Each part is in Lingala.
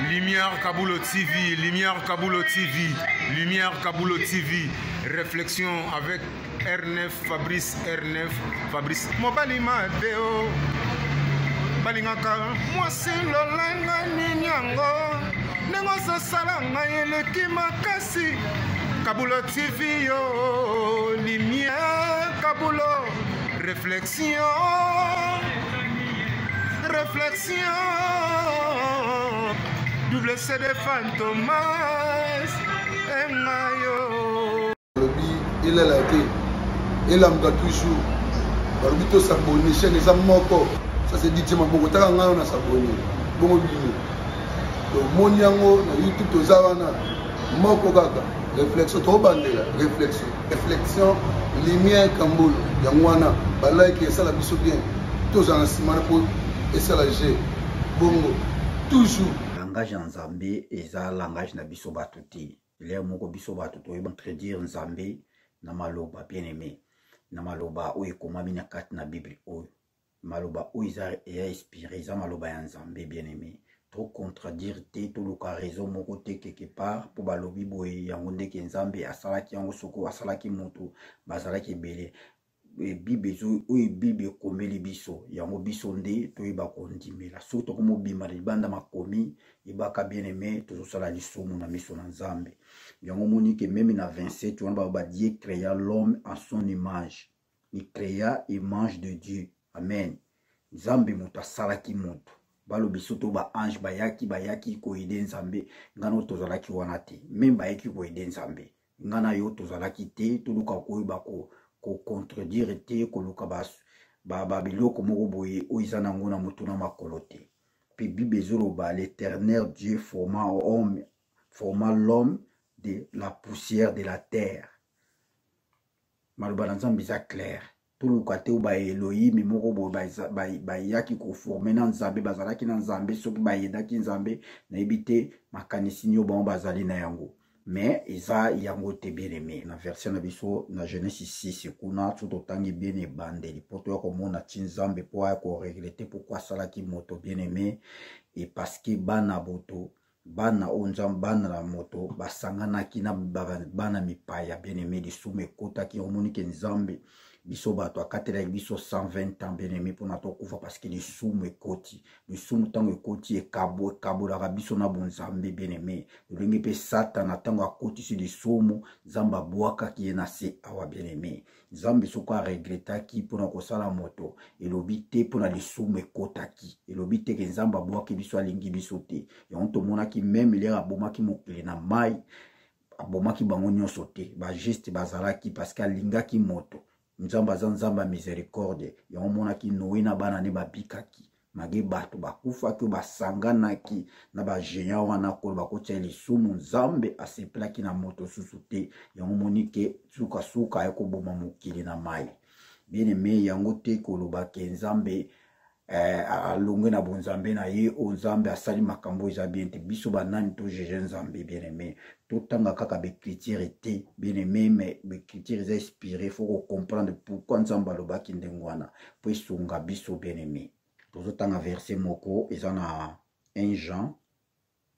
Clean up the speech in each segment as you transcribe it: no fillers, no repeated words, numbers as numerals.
Lumière Kabulo TV, Lumière Kabulo TV, Lumière Kabulo TV. Réflexion avec R9 Fabrice R9 Fabrice. Mobali Mateo. balingaka mwasi lolenge nini yango ndenge ozosala ngai eleki makasi kabulo tv yo lumière kabulo réflexion réflexion double cd fantomas engayo balobi elala te elamuka toujours balobi tosabone chaîne eza moko ça c'est dj maboko taka ngai na sabone bongo bino tomoni yango na youtube toza wana moko kaka réflexion tobandela réflexion réflexion lumière kambolo yango wana balike esala biso bien tozala na nsima na mpo esala g bongo toujours langage ya nzambe eza langage na biso bato te lere moko biso bato toyeba contredire nzambe na maloba bien aime na maloba oyo ekomami na kati na bible oyo maloba oyo eza eya inspiré eza maloba ya nzambe bien aimé to contredire te toluka raison moko te quelque part mpo balobi boye yango ndeke nzambe asalaki yango soko asalaki moto bazalaki ebele bible oyo bible ekomeli biso yango biso nde toyeba kondimela soki tokomobima na libanda makomi yebaka bien aime tozosala lisumu na miso na nzambe yango omoni ke meme na 27 wana baloba dieu créa l'homme en son image il créa image de dieu amen nzambe moto asalaki moto balobi so to baange bayaki bayaki koyede nzambe ngai no tozalaki wana te meme bayaki koyede nzambe ngai na yo tozalaki te toluka koyeba kocontredire ko te koluka babiloko ba, ba moko boye oyo eza nango na motu na makolo te mpe bible ezoloba l'éternel dieu forma homme forma l'homme de la poussière de la terre maloba na nzambe eza claire toluka te oyo baelohimi moko boye bayaki koforme na nzambe bazalaki na nzambe soki bayedaki nzambe nayebi te makanisi nio bango bazali na yango mais eza yango te bien aimé na verset na biso na genèse 6 kuna so totangi bien ebandeli mpo toya komona ti nzambe mpo aya koregrete pourkui asalaki moto bien aimé e parce que bana boto bana oyo nzambe bana na moto basanganaki na bana mipaya bien aimé lisumu ekotaki omoni ke nzambe biso bato akatelaki biso 120 ans bien aimé mpona tokufa parce que lisumu ekoti lisumu ntango ekoti ekabo ekabolaka biso na bonzambe bien aimé lolenge mpe satana ntango akotisi lisumu nzambe abwakaki ye na se awa bien aimé nzambe soko aregretaki mpo na kosala moto elobi te mpo na lisumu ekotaki elobi te ke nzambe abwaki biso alingi biso te yango tomonaki meme lere abomaki mokili na mai abomaki bango nyonso te bajuste bazalaki parceke alingaki moto nzambe aza nzambe ya misericorde yango omonaki noe na bana ne babikaki mage bato bakufaki oyo basanganaki na bageant wana koloba kotia lisumu nzambe asepelaki na moto susu te yango moni ke sukasuka aye koboma mokili na mai bien aime yango te koloba ke nzambe eh, alongwe na bonzambe na ye oyo nzambe asali makambo eza bien te biso banani tojuge nzambe bien aime totanga kaka baecriture te bien aime mais baecriture eza inspiré faut kocomprendre pourquoi nzambe alobaki ndenge wana mpo esunga biso bien aime tozotanga verset moko eza na 1 Jean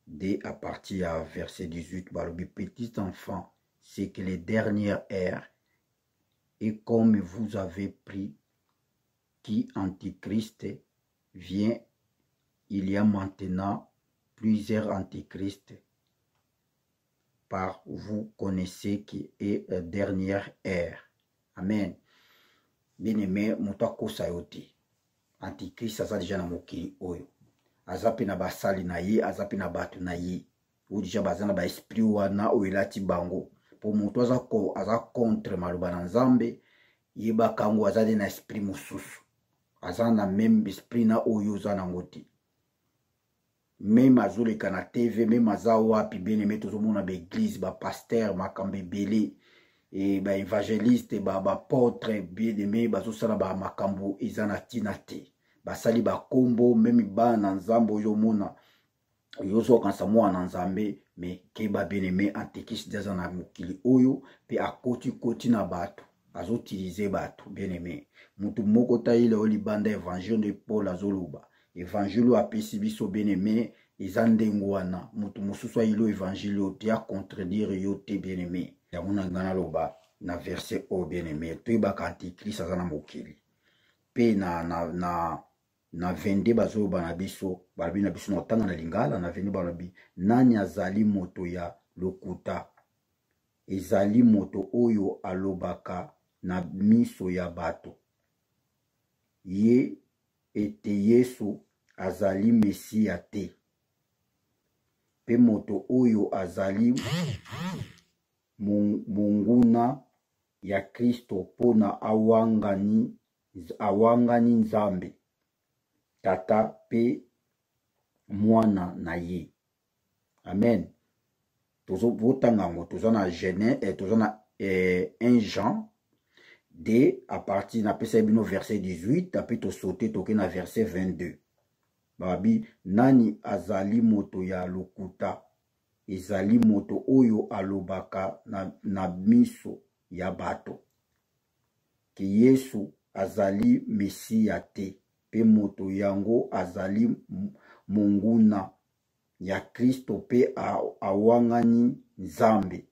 2 à partir ya verset 18 balobi petit enfant c'est que les dernières heures et comme vous avez pris qui antichrist vient il y a maintenant plusieurs antichrists par vous connaissez qui est euh, dernière ère amen bien aimé moto akosa yo te antichrist aza deja na mokili oyo aza mpe na basali na ye aza mpe na bato na ye oyo deja baza na baesprit wana oyo elati bango mpo moto aza, ko, aza contre maloba na nzambe yebaka yango aza nde na esprit mosusu aza na meme esprit na oyo oza nango te meme azoleka na tv meme aza wapi bien aime tozomona baeglise bapaster makambo ebele e baevangeliste bapotre bien aime bazosala bamakambo eza na ntina te basali bakombo meme bana na nzambe oyo omona yo ozokanisa mwana na nzambe me keba bien aime antikisi aza na mokili oyo mpe akotikoti na bato azotilize bato bien aime motu moko tayela yo libanda evangile nde paul azoloba evangile oyo apesi biso bien aime Eza ndenge wana, moto mosusu ayilo évangile oyo te, acontredire yo te, bien aimé. Yango na ngai naloba na verset oyo, bien aimé, toyebaka antichrist aza na mokili. Mpe na 22 bazoloba na biso, balobi na biso na kotanga na lingala, na 22 balobi nani azali moto ya lokuta? Ezali moto oyo alobaka na miso ya bato ye ete Yesu azali Mesia te, mpe moto oyo azali monguna ya Kristo mpo na awangani Nzambe Tata mpe Mwana na ye. Amen. Tozotanga yango, toza na Genèse, toza na 1 Jean 2 à partir napesaki bino verset 18, ape tosaute toke na verset 22. Babi nani azali moto ya lokuta? Ezali moto oyo alobaka na miso ya bato ke Yesu azali Mesia te, mpe moto yango azali monguna ya Kristo mpe awangani Nzambe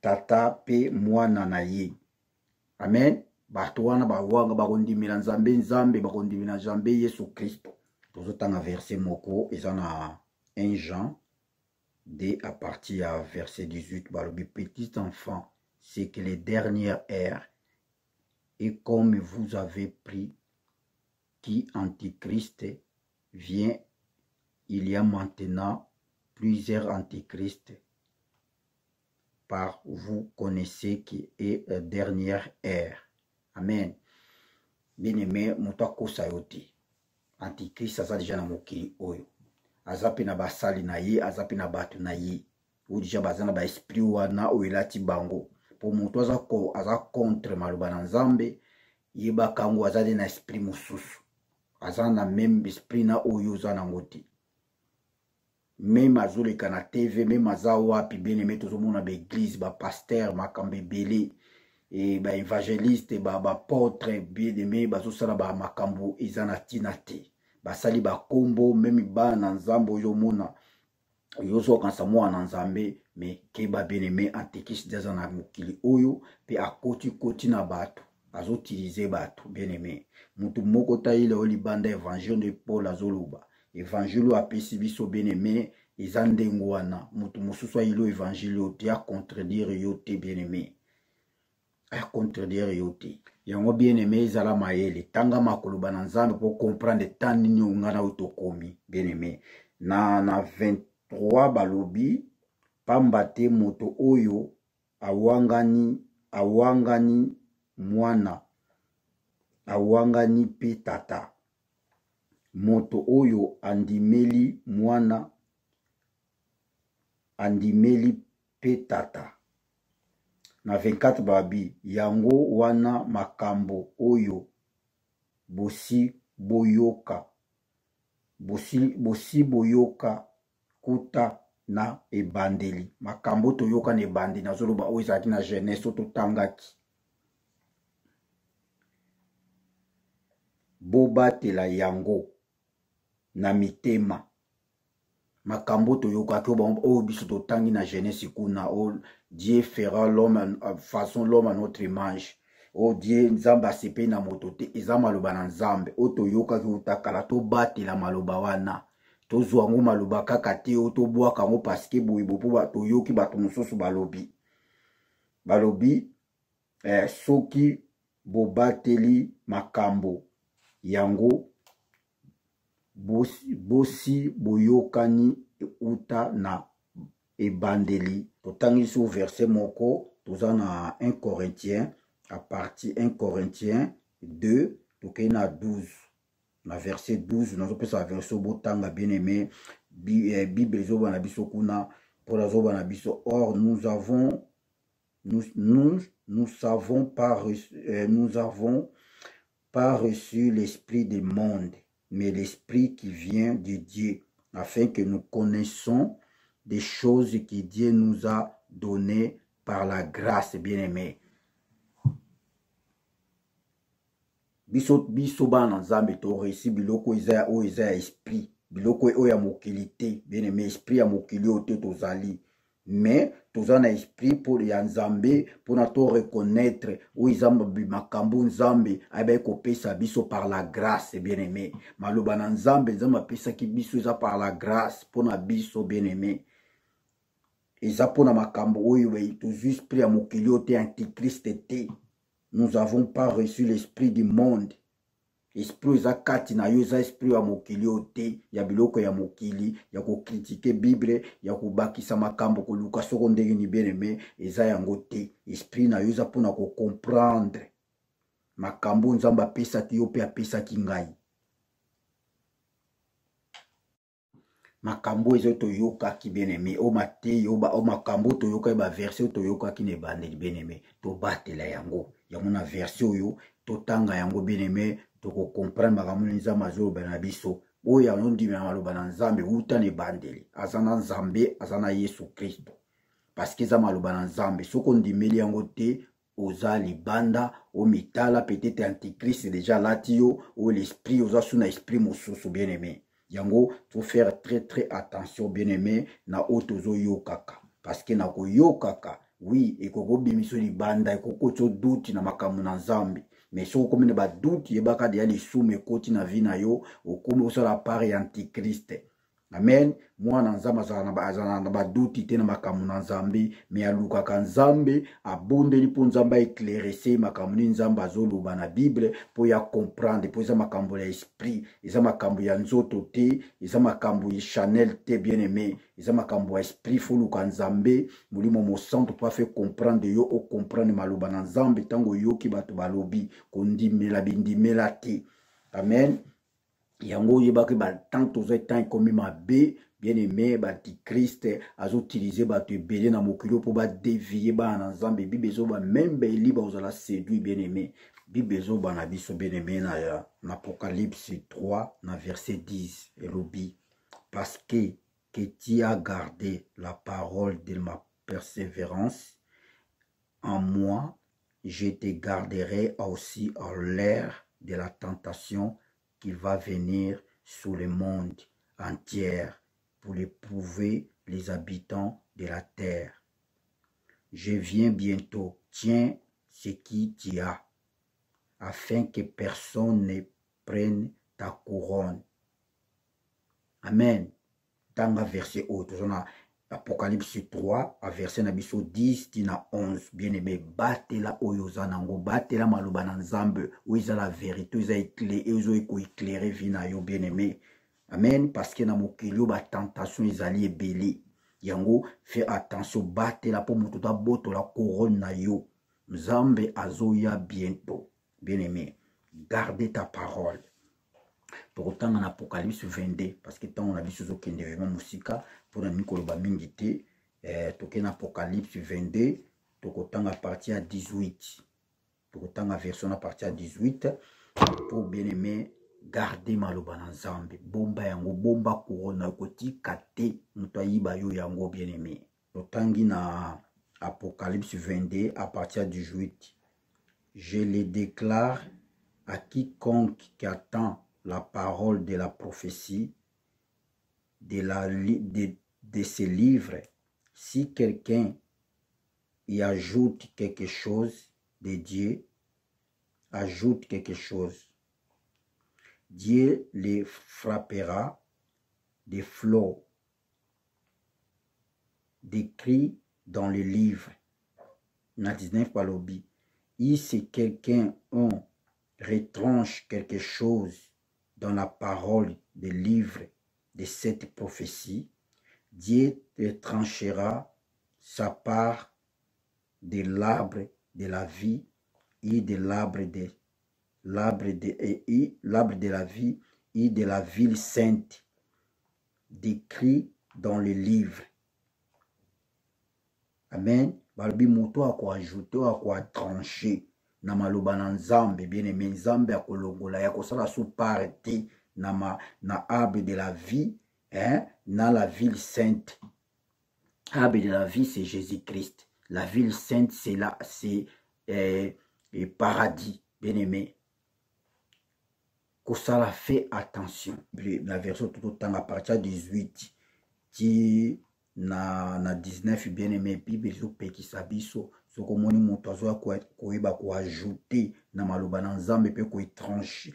Tata mpe Mwana na ye. Amen. Bato wana bawanga bakondimela Nzambe, Nzambe bakondimela Nzambe Yesu Kristo. Tozotanga verset moko eza na 1 Jean 2 à partir ya verset 18, balobi petit enfant, c'est que les dernières heures, et comme vous avez pris qui antichrist vient, il y a maintenant plusieurs antichrists, par vous connaissez qui est la dernière ère. Amen. Bien-aimé, moto akosa yo te. Antichrist aza deja na mokili oyo, aza mpe na basali na ye, aza mpe na bato na ye oyo deja baza na baesprit wana oyo elati bango. Mpo moto aza contre maloba na Nzambe, yebaka yango, aza nde na esprit mosusu, aza na meme esprit na oyo oza nango te. Meme azoleka na TV, meme aza wapi, bien aimé, tozomona baeglise, bapaster, makambo ebele, e baevangeliste, baapôtre, bien aimé, bazosala bamakambo eza na ntina te, basali bakombo, meme bana na Nzambe oyo omona, yo ozokanisa mwana na Nzambe, me keba, bien aimé, antichrist aza na mokili oyo mpe akoti-koti na bato, azotilize bato. Bien aimé, motu moko tayela oyo libanda évangile nde Paul azoloba, évangile oyo apesi biso, bien aimé, eza ndenge wana. Motu mosusu ayilo évangile oyo te, acontredire yo te, bien aimé, acontredire yo te. Yango, bien aimé, ezala mayele, tanga makoloba na Nzambe mpo comprendre ta nini oyo ngai na oyo tokomi. Bien aimé, na 23 balobi pamba te moto oyo awangani Mwana, awangani mpe Tata. Moto oyo andimeli Mwana andimeli mpe Tata. Na 24 babi yango wana makambo oyo bosi boyoka, bosi boyoka kuta na ebandeli. Makambo toyoka na ebandeli, nazoloba oyo ezalaki na jeunesse oyo totangaki. Bobatela yango na mitema. Makambo toyokaki oyo biso totangi na jeunesse kuna, oyo Dieu fera l'homme façon l'homme à notre image, oyo Dieu Nzambe asepeli na moto te, eza maloba na Nzambe oyo toyokaki uta kala. Tobatela maloba wana, tozwa yango maloba kaka te oyo tobwaka yango parceke boye bo, mpo toyoki bato mosusu balobi soki bobateli makambo yango, bosi boyokani uta na ebandeli. Totangi so verset moko, toza na 1 Corinthiens, à partir 1 Corinthiens 2, tokei na 12, na verset 12. Nazopesa verset botanga, bien aimé. Bible ezoba na biso kuna, mpo nazoba na biso: or nous avons nous, nous, nous savons pas reçu, nous avons pas reçu l'esprit du monde, mais l'esprit qui vient de Dieu, afin que nous connaissions des choses que Dieu nous a données par la grâce. Bien-aimé, biso bana Nzambe, toresi biloko eza oyo eza ya esprit. Biloko oyo ya mokili te, bien aimé, esprit ya mokili oyo te tozali. Mais toza na esprit mpo ya Nzambe mpona to reconnaître oyo eza makambo Nzambe ayebaki kopesa biso par la grâce, bien aimé. Maloba na Nzambe, Nzambe apesaki biso eza par la grâce mpona biso, bien aimé. Eza mpona makambo oyo tozwi esprit ya mokili oyo te, antichrist te. Nous avons pas reçu l'esprit du monde. Esprit eza kati na yo eza esprit ya mokili oyo te, ya biloko ya mokili, ya kokritike Bible, ya kobakisa makambo, koluka soko ndenge ni, bien aimé, eza yango te. Esprit na yo eza mpona kocomprendre makambo Nzambe apesaki yo mpe apesaki ngai. Makambo ezo toyokaki, bien aimé, o mateyi o makambo toyokaki, baverse oyo toyokaki na ebandeli, bien aimé, tobatela yango. Yango na verse oyo totanga yango, bien aimé, tokokomprendre makambo nini Nzambe azoloba na biso. Oyo azondimela maloba na Nzambe wuta na ebandeli aza na Nzambe, aza na Yesu Kristo, parceke eza maloba na Nzambe. Soki ondimeli yango te, oza libanda, omitala, peut-être antichrist déjà alati yo, oyo l'esprit oza su na esprit mosusu, bien aimé. Yango faut faire très très attention, bien aimé, na oyo tozoyokaka, parce que na koyokaka, oui, ekoki kobimisa libanda, ekoki kotya doute na makambo na Nzambe. Mais soki okomi na badoute, yebaka deya lisumu ekoti na vie na yo, okomi kosala part ya antichrist. Amen. Mwana Nzambe azala na baduti te na makambo na Nzambe, me alukaka Nzambe, abondeli mpo Nzambe aeclairese makambo nini Nzambe azoloba na Bible mpo ya comprendre, mpo eza makambo ya esprit, eza makambo ya nzoto te, eza makambo ya chanel te, bien aimé, eza makambo ya esprit. Foluka Nzambe, Molimo Mosantu, mpo afe comprendre yo, ocomprendre maloba na Nzambe. Ntango oyoki bato balobi, kondimela bindimela te. Amen. Yango oyebaki batemp toza, temps ekomi mabe, bien aimé. Baantichrist azoutilize bato ebele na mokili oyo mpo badevie bana na Nzambe. Bible ezoba meme baeli bakozala séduit, bien aimé. Bible ezoba na biso, bien aimé, na Apocalypse 3 na verset 10, elobi: parce que tu as gardé la parole de ma persévérance en moi, je te garderai aussi en l'air de la tentation qui va venir sur le monde entier pour éprouver les habitants de la terre. Je viens bientôt. Tiens ce qui tu as, afin que personne ne prenne ta couronne. Amen. Tanga verset oyo toza na Apocalypse 3 a verset na biso 10 ti na 11. Bien aimé, batela oyo oza nango, batela maloba na Nzambe oyo eza la vérité, oyo eza ezo ekoéclaire vie na yo, bien aimé. Amen. Parce que na mokili oyo batentation ezali ebele. Yango fais attention, batela mpo moto tabotola couronne na yo. Nzambe azoya bientôt, bien aimé, garde ta parole. Tokotanga na Apocalypse 22, parce que ntango na biso ezokende vraiment mosika mpona nini koloba mingi te. Tokende na Apocalypse 22, tokotanga partie ya 18, tokotanga version na partie ya 18 mpo, bien aimé, garde maloba na Nzambe, bomba yango, bomba couronne, kotika te moto ayiba yo yango, bien aimé. Totangi na Apocalypse 22 à partir du 18: je le déclare à quiconque qui attend la parole de la prophétie de ce livre, si quelqu'un y ajoute quelque chose de Dieu, ajoute quelque chose, Dieu les frappera des flots décrits dans le livre. Na 19 balobi: si quelqu'un en retranche quelque chose dans la parole des livres de cette prophétie, Dieu retranchera sa part de l'arbre de la vie et de l'arbre de la vie et de la ville sainte décrit dans le livre. Amen. Balobi moto akoajoute oyo akoatranche na maloba na Nzambe, bien aimé, Nzambe akolongola ya kosala su part te na arbre de la vie, hein, na la ville sainte. Arbre de la vie, c'est Jésus-Christ. La ville sainte, c'est là, c'est paradis, bien aimé. Kosala fait attention na version tototanga partir ya 18 ti na 19. Bien aimé, Bible ezopekisa biso, soki omoni moto azoya koyeba koajoute na maloba na Nzambe mpe koetranche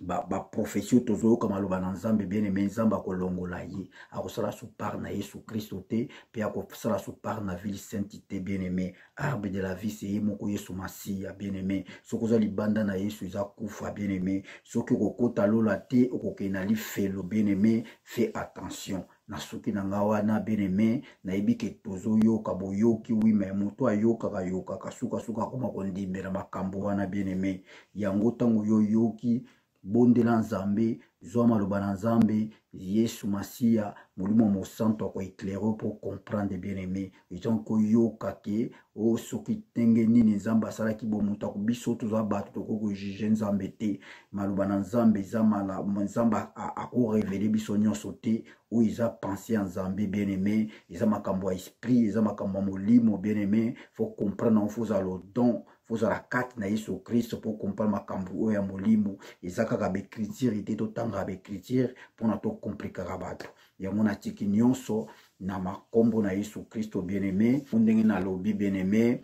baprophétie oyo tozoyoka maloba na Nzambe, bien aimé, Nzambe akolongola ye, akosala su part na Yesu Kristo te, mpe akosala su part na ville sainte te. Bien aimé, arbre de la vie, se ye moko Yesu Masiya. Bien aimé, soki oza libanda na Yesu, eza kufa. Bien aimé, soki okokota lola te, okokende na lifelo. Bien aimé, fais attention. Na suki na nga wana, bien aimé, nayebi ke tozoyoka, boyoki, oui, mais moto ayokaka yokaka, sukasuka akoma kondimela makambo wana. Bien aimé, yango ntango yo yoki, bondela Nzambe, zwa maloba na Nzambe, Yesu Masiya, Molimo Mosantu akoéclaire mpo comprendre. Bien aimé, eza koyoka ke o soki ndenge nini Nzambe asalaki bo moto ako. Biso toza bato, tokoki kojuge Nzambe te. Maloba na Nzambe eza mala, Nzambe akorévéler biso nyonso te. Oyo eza pensée ya Nzambe, bien aimé, eza makambo ya esprit, eza makambo ya molimo. Bien aimé, faut comprendre yango, faut ozala don, fozala kati na Yesu Kristo mpo comprendre makambo oyo ya molimo. Eza kaka baécriture te, totangaka baécriture mpona tokomplikaka bato. Yango natiki nyonso na makombo na Yesu Kristo. Bien aimé, ndenge nalobi, bien aimé,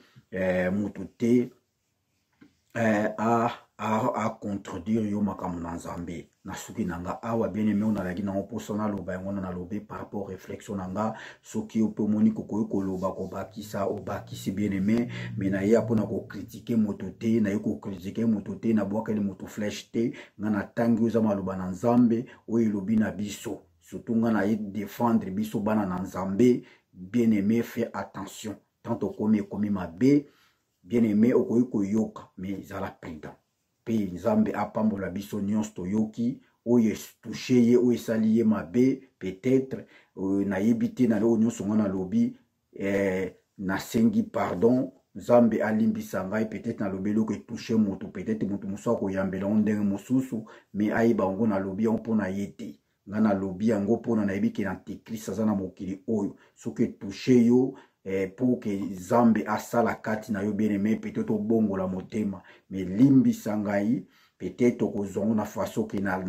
motu te a contredire yo makambo na Nzambe. Na suki na nga awa, bien aimé, oyo nalaki nango mposa naloba yango na nalobi par rapport réflexion na nga. Soki yo mpe omoni kokoki koloba, kobakisa, obakisi, bien aimé. Mais nayeya mpona kocritiquer moto te, naye kocritiquer moto te, nabwakeli moto flèche te. Nga natangi oyo eza maloba na Nzambe oyo elobi na biso, surtout nga naye défendre biso bana na Nzambe. Bien aimé, fais attention, tant okomi ekomi mabe. Bien aimé, okoki koyoka, mais ezala prudent. Mpe Nzambe apambola biso nyonso toyoki. Oyo etouche ye, oyo esali ye mabe, peut-être nayebi te. Na oyo nyonso nga nalobi, nasengi pardon, Nzambe alimbisa ngai. Peut-être nalobi eloko etouche moto, peut-être moto mosusu akoyambela yango ndenge mosusu, mais ayeba yango, nalobi yango mpo na ye te. Nga nalobi yango mpona nayebi ke na antichrist aza na mokili oyo. Soki etouche yo, mpo ke Nzambe asala kati na yo, bien aimé, peut-être obongola motema. Mais limbisa ngai, peut-être okozwa ngo na façon ke na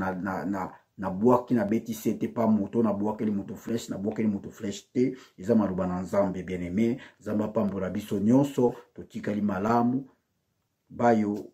nabwaki, nabeti se te pa moto, nabwakeli moto flèche, nabwakeli moto flèche te. Eza maloba na Nzambe. Bien aimé, Nzambe apambola biso nyonso, totikali malamu bayo.